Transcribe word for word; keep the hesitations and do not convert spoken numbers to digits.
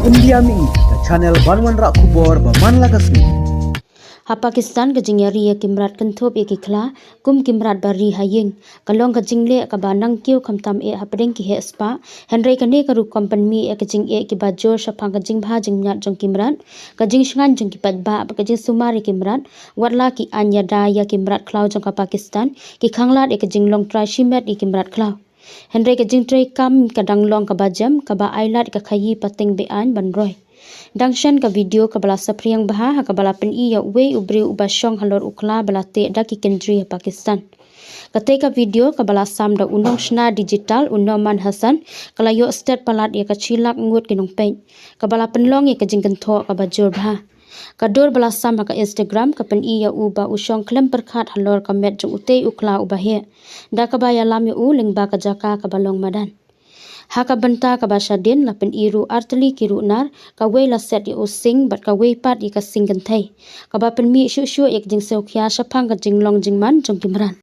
India Mihi, ka channel ban wanrah khubor ba man la ka sngi. Ha Pakistan, ka jingïari ïa ki mrad kynthup ïa ki khla kum ki mrad ba ri ha ïing ka long ka jingleh kaba nang kiew khamtam eh hapdeng ki heh spah. Hynrei kane ka rukom pynmih ïa ka jingeh kiba jur shaphang ka jingbha jingmiat jong ki mrad, ka jingshngaiñ jong ki paidbah bad ka jingsumar ïa ki mrad, wat la ki aiñ ïada ïa ki mrad khlaw jong ka Pakistan ki khanglad ïa ka jinglong trai shimet ïa ki mrad khlaw. Hynrei ka jingtrei kam ka dang long kaba jem, kaba ailad ïa ka khaïi pateng be-aiñ ban roi. Dang shen ka video kaba la saphriang bha ha kaba la pyni ïa uwei u briew uba shong halor u khla ba la teh da ki kynjri ha Pakistan. Katei ka video kaba la sam da u nongshna digital u Noman Hassan ka la ïoh stet palat ïa ka shi lak ngut ki nongpeit, kaba la pynlong ïa ka jingkynthoh kaba jur bha. Ka dur ba la sam ha ka Instagram ka pyni ïa u ba u shong khlem pyrkhat halor ka met jong utei u khla uba heh, da kaba ïalam ïa u lyngba ka jaka kaba long madan. Ha ka bynta kaba shadien la pyni ruh artylli ki ruh nar, kawei la set ïa u sing bad kawei pat ïa ka sing kynthei, kaba pynmih shuh shuh ïa ka jingsngewkhia shaphang ka jinglong jingman jong ki mrad.